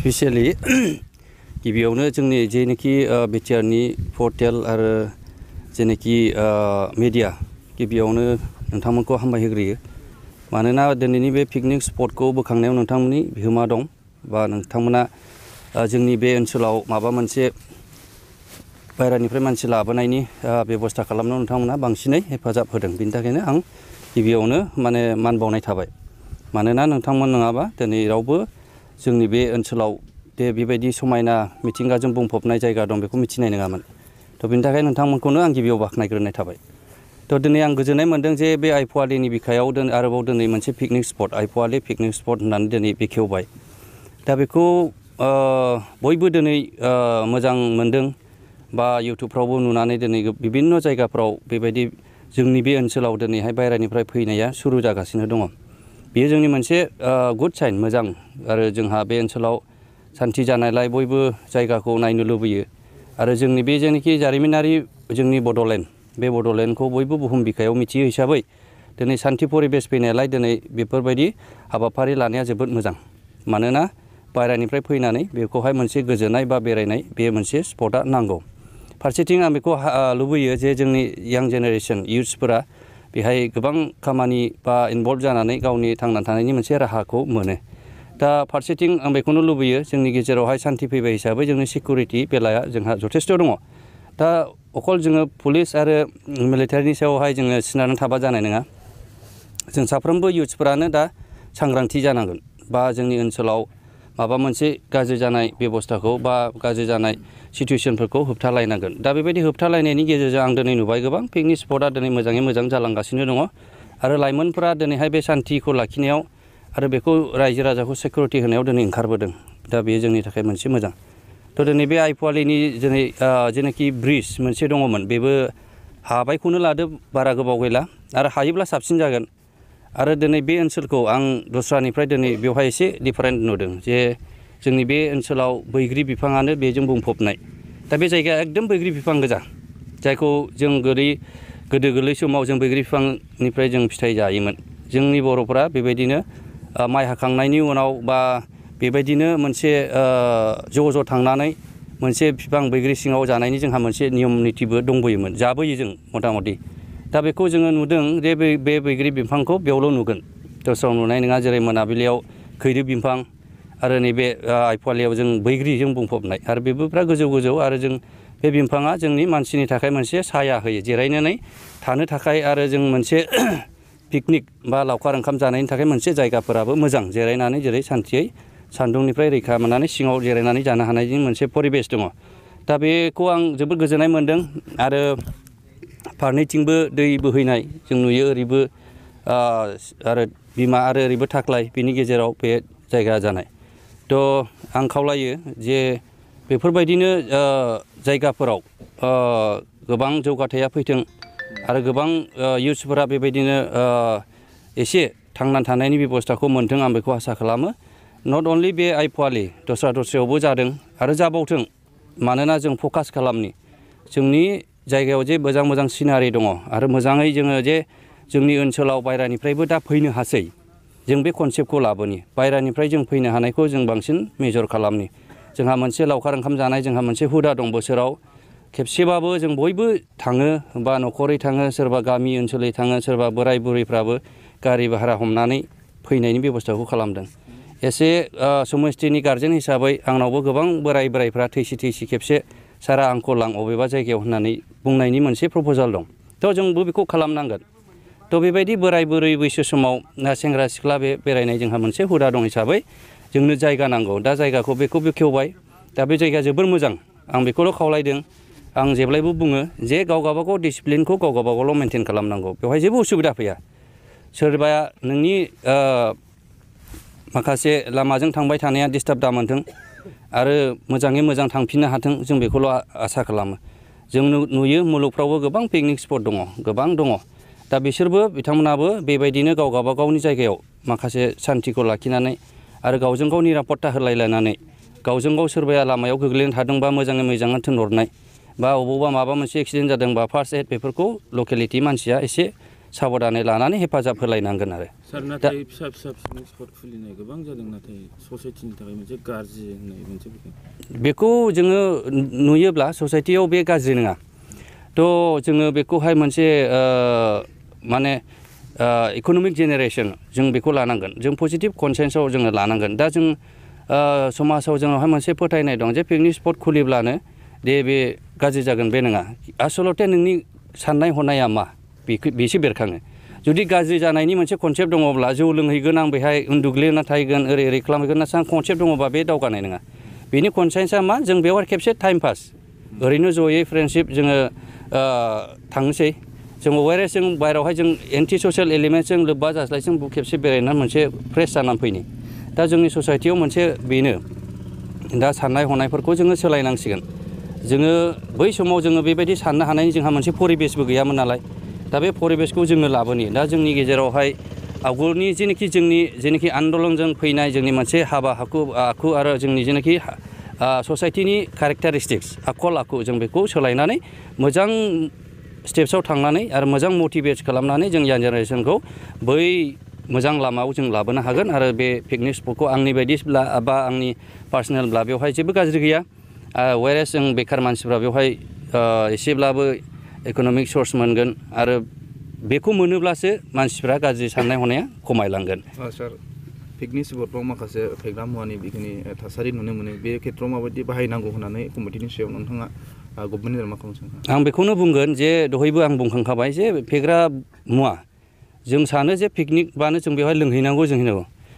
Specially गिबियावनो जोंनि जेनोखि बिटिआरनि पर्टेल आरो जेनोखि मिडिया गिबियावनो नोंथांमोनखौ हामबाय होग्रोयो। मानोना दिनैनि बे पिकनिक स्पटखौ बोखांनायाव नोंथांमोननि बिहोमा दं बा नोंथांमोना जोंनि बे ओनसोलाव माबा मोनसे बायरानिफ्राय मानसि लाबोनायनि बेबस्था खालामनायाव नोंथांमोना बांसिनै हेफाजाब होदों। बिनि थाखायनो आं गिबियावनो मान बावनाय थाबाय। मानोना नोंथांमोन नङाबा दिनै रावबो जोंनि बे ओनसोलाव बेबायदि समायना मिथिंगाजों बुंफबनाय जायगा दं बेखौ मिथिनाय नङामोन। थ' बिनि थाखाय नोंथांमोनखौनो आं गिबियाव बाख्नायग्रोनाय थाबाय। थ' दिनै आं गोजोननाय मोनदों जे बे आइफआलनि बिखायाव आरोबाव दिनै मोनसे पिकनिक स्पट आइफआलि पिकनिक स्पट होननानै दिनै बेखेवबाय। दा बेखौ बयबो दिनै मोजां मोनदों बा इउटुबफ्रावबो नुनानै दिनै बिभिन्न जायगाफ्राव बेबायदि जोंनि बे ओनसोलाव दिनैहाय बायरानिफ्राय फैनाया सुरु जागासिनो दङ। बेयो जोंनि मोनसे गुड साइन मोजां आरो जोंहा बे ओनसोलाव सान्थि जानायलाय बयबो जायगाखौ नायनो लुबैयो आरो जोंनि बे जेनोखि जारिमिनारि जोंनि बड'लेण्ड बे बड'लेण्डखौ बयबो बुहुम बिखायाव मिथियो हिसाबै दिनै सान्थि परिबेस फैनायलाय दिनै बेफोरबायदि हाबाफारि लानाया जोबोद मोजां। मानोना बायरानिफ्राय फैनानै बेखौहाय मोनसे गोजोननाय बा बेरायनाय बे मोनसे स्पटआ नांगौ। फारसेथिं आं बेखौ लुबैयो जे जोंनि यां जेनेरेसन इयुथ्सफोरा बेहाय गोबां खामानि बा इनभल्भ जानानै गावनि थांना थानायनि मोनसे राहाखौ मोनो। दा फारसेथिं आं बेखौनो लुबैयो जोंनि गेजेरावहाय सान्थि फैबाय हिसाबै जोंनि सिकिउरिटि बेलाया जोंहा जथेस्थ' दङ। दा अकल जोङो पुलिस आरो मिलिटारिनि सायावहाय जोङो सिनारनानै थाबा जानाय नङा। जों साफ्रोमबो इयुथ्सफोरानो दा सांग्रांथि जानांगोन बा जोंनि ओनसोलाव माबा मोनसे गाज्रि जानाय बेबस्थाखौ बा गाज्रि जानाय सिटुवेसनफोरखौ होबथालायनांगोन। दा बेबायदि होबथालायनायनि गेजेरजों आं दिनै नुबाय गोबां पिकनिक स्पटआ दिनै मोजाङै मोजां जालांगासिनो दङ आरो लाइमोनफोरा दिनैहाय बे सान्थिखौ लाखिनायाव आरो बेखौ रायजो राजाखौ सिकिउरिटि होनायाव दिनै ओंखारबोदों। दा बेयो जोंनि थाखाय मोनसे मोजां। थ' दिनै बे आइफवालिनि जेनाखि ब्रिज मोनसे दङमोन बेबो हाबायखौनो लादो बारा गोबाव गैला आरो हायोब्ला साबसिन जागोन। आरो दिनै बे ओनसोलखौ आं दस्रानिफ्राय दिनै बेवहाय एसे डिफारेन्ट नुदों जे जोंनि बे ओनसोलाव बैग्रि बिफाङानो बेजों बुंफबनाय। दा बे जायगाया एकदम बैग्रि बिफां गोजा जायखौ जों गोदो गोरलै समाव जों बैग्रि बिफांनिफ्राय जों फिथाइ जायोमोन। जोंनि बर'फोरा बेबायदिनो माइ हाखांनायनि उनाव बा बेबायदिनो मोनसे ज' थांनानै मोनसे बिफां बैग्रि सिङाव जानायनि जोंहा मोनसे नियम नितिबो दंबोयोमोन जाबोयो जों मथा मथि। दा बेखौ जोङो नुदों जे बे बैग्रि बिफांखौ बेयावल' नुगोन दस्रायाव नुनाय नङा। जेरै मोनाबिलियाव खैरो बिफां आरो नैबे आइफवालियाव जों बैग्रिजों बुंफबनाय आरो बेबोफ्रा गोजौ गोजौ आरो जों बे बिफाङा जोंनि मानसिनि थाखाय मोनसे साया होयो जिरायनानै थानो थाखाय आरो जों मोनसे पिकनिक बा लावखार ओंखाम जानायनि थाखाय मोनसे जायगाफोराबो मोजां जिरायनानै जेरै सान्थियै सान्दुंनिफ्राय रैखा मोननानै सिङाव जिरायनानै जानो हानायनि मोनसे परिबेस दङ। दा बेखौ आं जोबोद गोजोननाय मोनदों आरो फारनैथिंबो दै बोहैनाय जों नुयो ओरैबो आरो बिमा आरो ओरैबो थाख्लाय बिनि गेजेराव बे जायगा जानाय। थ' आं खावलायो जे बेफोरबायदिनो जायगाफोराव गोबां जौगाथाया फैथों आरो गोबां इयुथ्सफोरा बेबायदिनो एसे थांनानै थानायनि बेबस्थाखौ मोन्थों आं बेखौ आसा खालामो। नट अनलि बे आइफवालि दस्रायावबो जादों आरो जाबावथों। मानोना जों फकास खालामनि जोंनि जायगायाव जे मोजां मोजां सिनारि दङ आरो मोजाङै जोङो जे जोंनि ओनसोलाव बायरानिफ्रायबो दा फैनो हासै जों बे कनसेप्टखौ लाबोनि बायरानिफ्राय जों फैनो हानायखौ जों बांसिन मेजर खालामनि। जोंहा मोनसे लावखार ओंखाम जानाय जोंहा मोनसे हुदा दं बोसोराव खेबसेबाबो जों बयबो थाङो बा न'खरै थाङो सोरबा गामि ओनसोलै थाङो सोरबा बोराय बुरैफ्राबो गारि भारा हमनानै फैनायनि बेबस्थाखौ खालामदों। एसे समस्थिनि गारजेन हिसाबै आंनावबो गोबां बोरायफ्रा थैसि खेबसे सारा आंखौ लां अबेबा जायगायाव होननानै बुंनायनि मोनसे प्रप'जाल दं। थ' जोंबो बेखौ खालामनांगोन। थ' बेबायदि बोराय बुरै बैसो समाव सेंग्रा सिख्ला बेरायनाय जोंहा मोनसे हुदा दं हिसाबै जोंनो जायगा नांगौ। दा जायगाखौ बेखौ बेखेवबाय। दा बे जायगाया जोबोर मोजां। आं बेखौल' खावलायदों। आं जेब्लायबो बुङो जे गाव गावबागाव डिसिप्लिनखौ गाव गावबागावल' मेनटेन खालामनांगौ बेवहाय जेबो उसुबिदा फैया। सोरबाया नोंनि माखासे लामाजों थांबाय थानाया डिस्टार्ब दामोनथों आरो मोजाङै मोजां थांफिननो हाथों जों बेखौल' आसा खालामो। जों नुयो मुलुगफ्रावबो गोबां पिकनिक स्पट दङ गोबां दङ। दा बिथांमोनाबो बेबायदिनो गाव गावबागावनि जायगायाव माखासे सान्थिखौ लाखिनानै आरो गावजों गाव निरापत्ता होलायलायनानै गावजों गाव सोरबाया लामायाव गोग्लैना थादोंबा मोजाङै थिनहरनाय बा अबावबा माबा मोनसे एक्सिडेन्ट जादोंबा फार्स्ट एड बेफोरखौ लकेलिटि मानसिया एसे साबधानै लानानै हेफाजाब होलायनांगोन आरो सार नाथाय फिसा फिसा पिकनिक स्पट खुलिनाय गोबां जादों नाथाय ससाइटिनि थाखाय मोनसे गाज्रि होननाय मोनसे बेखौ जोङो नुयोब्ला ससाइटियाव बे गाज्रि नङा थ' जोङो बेखौहाय मोनसे माने इक'नमिक जेनेरेसन जों बेखौ लानांगोन जों पजिटिभ कनसेन्सआव जोङो लानांगोन दा जों समाजाव जोंनावहाय मोनसे फोथायनाय दं जे पिकनिक स्पट खुलिब्लानो दे बे गाज्रि जागोन बे नङा आसलथे नोंनि साननाय हनाया मा बेसो बेरखाङो जुदि गाज्रि जानायनि मोनसे कनसेप्ट दङब्ला जौ लोंहैगोन आं बेहाय उन्दुग्लिना थाहैगोन ओरै खालामहैगोन ना कनसेप्ट दङबा बे दावगानाय नङा बेनि कनसेन्सआ मा जों बेवहाय खेबसे टाइम पास ओरैनो जयै फ्रेन्डशिप जोङो थांनोसै जों अवेरेस जों बायहेरायावहाय जों एन्टि ससियेल एलिमेन्टजों लोब्बा जास्लाय जों खेबसे बेरायनानै मोनसे फ्रेस जानानै फैनि दा जोंनि ससाइटियाव मोनसे बेनो दा साननाय हनायफोरखौ जोङो सोलायनांसिगोन जोङो बै समाव जोङो बेबायदि साननो हानायनि जोंहा मोनसे परिबेसबो गैयामोन नालाय दा बे परिबेसखौ जोङो लाबोनि दा जोंनि गेजेरावहाय आवगोलनि जेनाखि आन्दलनजों फैनाय जोंनि मोनसे हाबा आखु आरो जोंनि जेनाखि ससाइटिनि केरेक्टारिस्टिक्स आखल आखु जों बेखौ सोलायनानै मोजां स्टेप्सआव थांनानै आरो मोजां मटिभेट खालामनानै जों यां जेनेरेसनखौ बै मोजां लामायाव जों लाबोनो हागोन आरो बे पिकनिक स्पटखौ आंनि बायदिब्ला बा आंनि पार्सनेलब्ला बेवहाय जेबो गाज्रि गैया वेरेस जों बेखार मानसिफ्रा बेवहाय एसेब्लाबो इक'नमिक सर्स मोनगोन आरो बेखौ मोनोब्लासो मानसिफ्रा गाज्रि साननाय हनाया खमायलांगोन सार पिकनिक स्पटफ्राव माखासे फेग्रा मुवानि बिखिनि थासारि नुनो मोनो बे खेथ्रआव माबायदि बाहायनांगौ होननानै कमिटिनि सायाव नोंथाङा गभर्नमेन्टनि मा खालामो आं बेखौनो बुंगोन जे दहायबो आं बुंखांखाबाय जे फेग्रा मुवा जों सानो जे पिकनिकबानो जों बेवहाय लोंहैनांगौ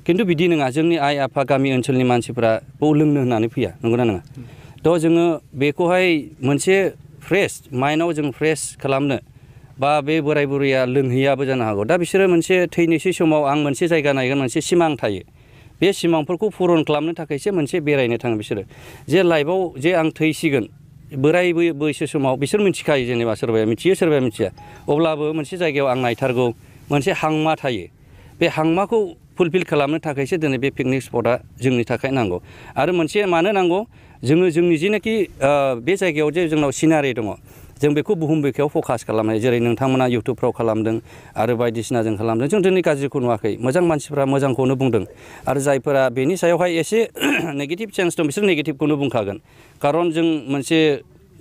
खिन्थु बिदि नङा जोंनि आइ आफा गामि ओनसोलनि मानसिफ्रा बाव लोंनो होननानै फैया नंगौना नङा थ' जोङो बेखौहाय मोनसे फ्रेश माइन्डआव जों फ्रेश खालामनो बा बे बोराय बुरैया लोंहैयाबो जानो हागौ दा बिसोरो मोनसे थैनोसै समाव आं मोनसे जायगा नायगोन मोनसे सिमां थायो बे सिमांफोरखौ पुरन खालामनो थाखायसो मोनसे बेरायनो थाङो बिसोरो जे लाइफआव जे आं थैसिगोन बोराय बैसो समाव बिसोर मिथिखायो जेनेबा सोरबाया मिथियो सोरबाया मिथिया अब्लाबो मोनसे जायगायाव आं नायथारगौ मोनसे हांमा थायो बे हांमाखौ फुलफिल खालामनो थाखायसो दिनै बे पिकनिक स्पटआ जोंनि थाखाय नांगौ आरो मोनसे मानो नांगौ जोङो जोंनि जेनाखि बे जायगायाव जे जोंनाव सिनारि दङ जों बेखौ बुहुम बिखायाव फकास खालामनाय जेरै नोंथांमोना इउटुबफ्राव खालामदों आरो बायदिसिना जों खालामदों जों दिनै गाज्रिखौ नुवाखै मोजां मानसिफ्रा मोजांखौनो बुंदों आरो जायफोरा बेनि सायावहाय एसे नेगेटिभ सेन्स दं बिसोर नेगेटिभखौनो बुंखागोन खारन जों मोनसे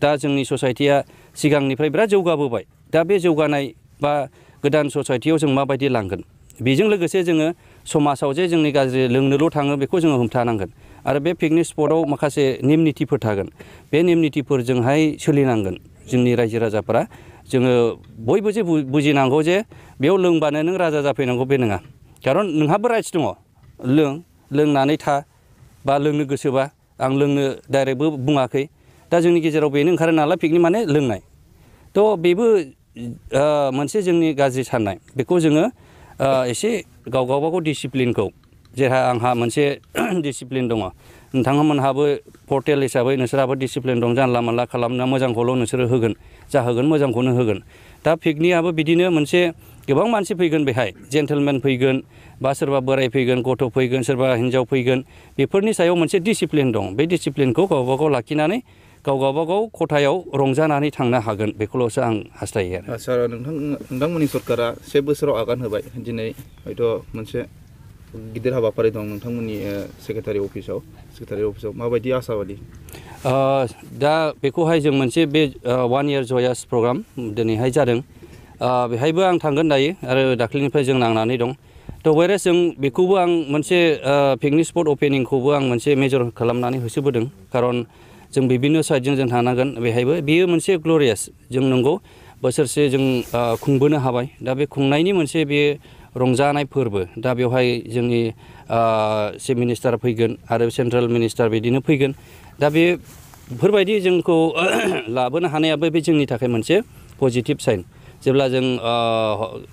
दा जोंनि ससाइटिया सिगांनिफ्राय बिराद जौगाबोबाय दा बे जौगानाय बा गोदान ससाइटियाव जों माबायदि लांगोन बेजों लोगोसे जोङो समाजाव जे जोंनि गाज्रि लोंनोल' थाङो बेखौ जोङो हमथानांगोन आरो बे पिकनिक स्पटआव माखासे नेम निथिफोर थागोन बे नेम निथिफोरजोंहाय सोलिनांगोन जोंनि रायजो राजाफोरा जोङो बयबो जे बुजिनांगौ जे बेयाव लोंबानो नों राजा जाफैनांगौ बे नङा खारन नोंहाबो राइट्स दङ लोंनानै था बा लोंनो गोसोबा आं लोंनो डाइरेक्टबो बुङाखै दा जोंनि गेजेराव बेनो ओंखारो नालाय पिकनिक माने लोंनाय थ' बेबो मोनसे जोंनि गाज्रि साननाय बेखौ जोङो एसे गावबागाव डिसिप्लिनखौ जेहा आंहा मोनसे डिसिप्लिन दङ नोंथांमोनहाबो पर्टेल हिसाबै नोंसोरहाबो डिसिप्लिन दं जानला मानला खालामना मोजांखौल' नोंसोरो जाहोगोन मोजांखौनो होगोन दा पिकनिकआबो बिदिनो मोनसे गोबां मानसि फैगोन बेहाय जेन्टेलमेन फैगोन बा सोरबा बोराय फैगोन गथ' फैगोन सोरबा हिन्जाव फैगोन बेफोरनि सायाव मोनसे डिसिप्लिन दं बे डिसिप्लिनखौ गावबागाव लाखिनानै गावबागाव खथायाव रंजानानै थांनो हागोन बेखौल'सो आं हास्थायो आरो सार नोंथांमोननि सरकारा 1 बोसोराव आगान होबाय दिनै हयथ' मोनसे गिदिर हाबाफारि दं नोंथांमोननि सेक्रेटारि अफिसाव माबायदि आसाबादि दा बेखौहाय जों मोनसे बे 1 year जयास प्रग्राम दिनैहाय जादों बेहायबो आं थांगोन दायो आरो दाख्लैनिफ्राय जों नांनानै दं थ' वेरेस जों बेखौबो आं मोनसे पिकनिक स्पट अपेनिंखौबो आं मोनसे मेजर खालामनानै होसोबोदों खारन जों बिभिन्न साइडजों जों थानांगोन बेहायबो बेयो मोनसे ग्ल'रियास जों नंगौ बोसोरसे जों खुंबोनो हाबाय दा बे खुंनायनि मोनसे बे रंजानाय फोरबो दा बेवहाय जोंनि चिफ मिनिस्टार फैगोन आरो सेन्ट्रेल मिनिस्टार बिदिनो फैगोन दा बेफोरबायदि जोंखौ लाबोनो हानायाबो बे जोंनि थाखाय मोनसे पजिटिभ साइन जेब्ला जों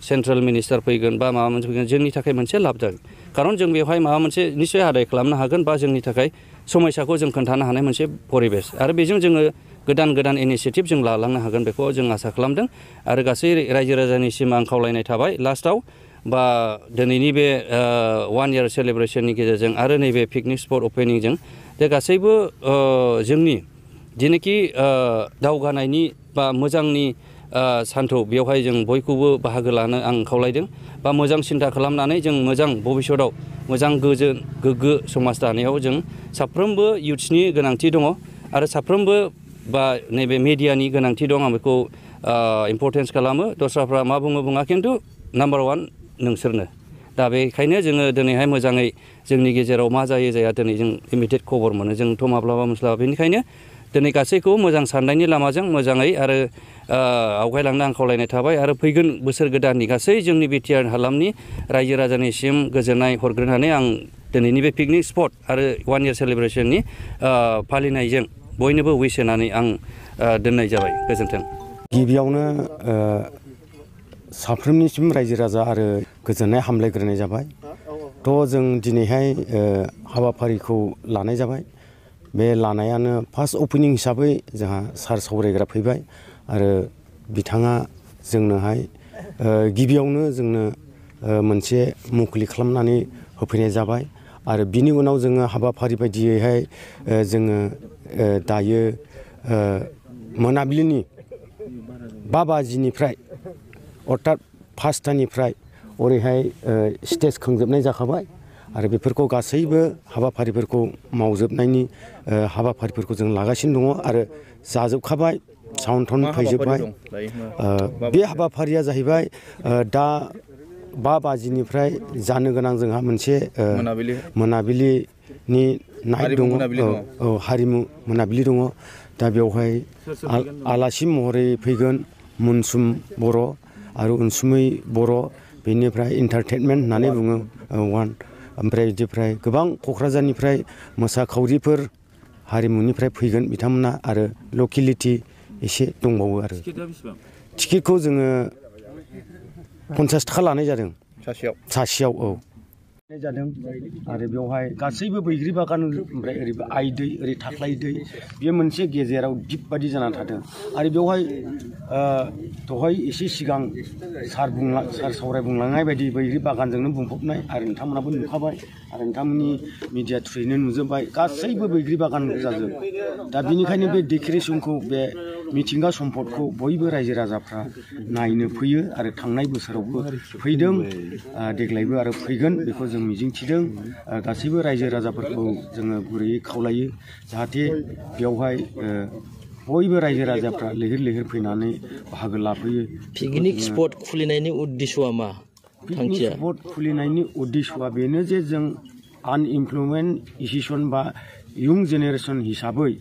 सेन्ट्रेल मिनिस्टार फैगोन बा माबा मोनसे फैगोन जोंनि थाखाय मोनसे लाब जागोन खारन जों बेवहाय माबा मोनसे निस्सय आदाय खालामनो हागोन बा जोंनि थाखाय समयसाखौ जों खोन्थानो हानाय मोनसे परिबेस आरो बेजों जोङो गोदान इनिसियेटिभ जों लालांनो हागोन बेखौ जों आसा खालामदों आरो गासै रायजो राजानिसिम आं खावलायनाय थाबाय लास्टआव बा दिनैनि बे 1 year सेलेब्रेसननि गेजेरजों आरो नैबे पिकनिक स्पट अपेनिंजों जे गासैबो जोंनि जेनोखि दावगानायनि बा मोजांनि सानथौ बेवहाय जों बयखौबो बाहागो लानो आं खावलायदों बा मोजां सिन्था खालामनानै जों मोजां भबिष्यतआव मोजां गोग्गो समाज दानायाव जों साफ्रोमबो इयुथ्सनि गोनांथि दङ आरो साफ्रोमबो बा नैबे मिडियानि गोनांथि दं आं बेखौ इम्परटेन्स खालामो दस्राफ्रा मा बुङा खिन्थु नाम्बार 1 नोंसोरनो दा बेखायनो जोङो दिनैहाय मोजाङै जोंनि गेजेराव मा जायो जाया दिनै जों इमिडियेट खबर मोनो जोंथ' माब्लाबा मोनस्लाबा बेनिखायनो दिनै गासैखौबो मोजां साननायनि लामाजों मोजाङै आरो आवगायलांनो आं खावलायनाय थाबाय आरो फैगोन बोसोर गोदाननि गासै जोंनि बिटिआर हालामनि रायजो राजानिसिम गोजोननाय हरग्रोनानै आं दिनैनि बे पिकनिक स्पट आरो 1 year सेलेब्रेसननि फालिनायजों बयनोबो उइस होनानै आं दोननाय जाबाय गोजोन्थों। गिबियावनो साफ्रोमनिसिम रायजो राजा आरो गोजोननाय हामलायग्रोनाय जाबाय। थ' जों दिनैहाय हाबाफारिखौ लानाय जाबाय। बे लानायानो फार्स्ट अपेनिं हिसाबै जोंहा सार सावरायग्रा फैबाय आरो बिथाङा जोंनोहाय गिबियावनो जोंनो मोनसे मुखुलि खालामनानै होफैनाय जाबाय आरो बिनि उनाव जोङो हाबाफारि बायदियैहाय जोङो दायो मोनाबिलिनि 5 बाजिनिफ्राय अर्थात 5टानिफ्राय ओरैहाय स्टेज खोंजोबनाय जाखाबाय आरो बेफोरखौ गासैबो हाबाफारिफोरखौ मावजोबनायनि हाबाफारिफोरखौ जों लागासिनो दङ आरो जाजोबखाबाय साउन्ड टाउन फैजोबबाय। बे हाबाफारिया जाहैबाय दा 5 बाजिनिफ्राय जानो गोनां जोंहा मोनसे मोनाबिलिनि नाइट दङ हारिमु मोनाबिलि दङ दा बेवहाय आलासि महरै फैगोन मुनसुम बर' आरो अनसुमै बर' बेनिफ्राय इन्टारटेनमेन्ट होननानै बुङो ओमफ्राय बिनिफ्राय गोबां क'क्राझारनिफ्राय मोसाखावरिफोर हारिमुनिफ्राय फैगोन बिथांमोना आरो लकेलिटि एसे दंबावो आरो टिकेटखौ जोङो 50 थाखा लानाय जादों सासेयाव जादों आरो बेवहाय गासैबो बैग्रि बागान ओमफ्राय ओरै आइ दै ओरै थाख्लाय दै बेयो मोनसे गेजेराव दिप बादि जानानै थादों आरो बेवहाय दहाय एसे सिगां सार सावराय बुंलांनाय बायदि बैग्रि बागानजोंनो बुंफबनाय आरो नोंथांमोनाबो नुखाबाय आरो नोंथांमोननि मिडिया थ्रुयैनो नुजोबबाय गासैबो बैग्रि बागान जाजोब दा बिनिखायनो बे डेक'रेसनखौ बे मिथिंगा सम्पदखौ बयबो रायजो राजाफ्रा नायनो फैयो आरो थांनाय बोसोरावबो फैदों देग्लायबो आरो फैगोन बेखौ जों मिजिंथिदों गासैबो रायजो राजाफोरखौ जोङो गुरैयै खावलायो जाहाथे बेवहाय बयबो रायजो राजाफ्रा लैहोर लैहोर फैनानै बाहागो लाफैयो। पिकनिक स्पट खुलिनायनि उद्देश्यआ मा? पिकनिक स्पट खुलिनायनि उद्देश्यआ बेनो जे जों आनइमप्लयमेन्ट इसिसन बा इयुं जेनेरेसन हिसाबै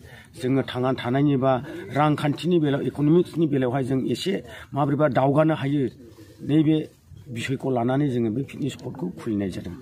जोङो थांना थानायनि बा रांखान्थिनि बेलायाव इक'नमिक्सनि बेलायावहाय जों एसे माबोरैबा दावगानो हायो नैबे बिसयखौ लानानै जोङो बे पिकनिक स्पटखौ खुलिनाय जादों।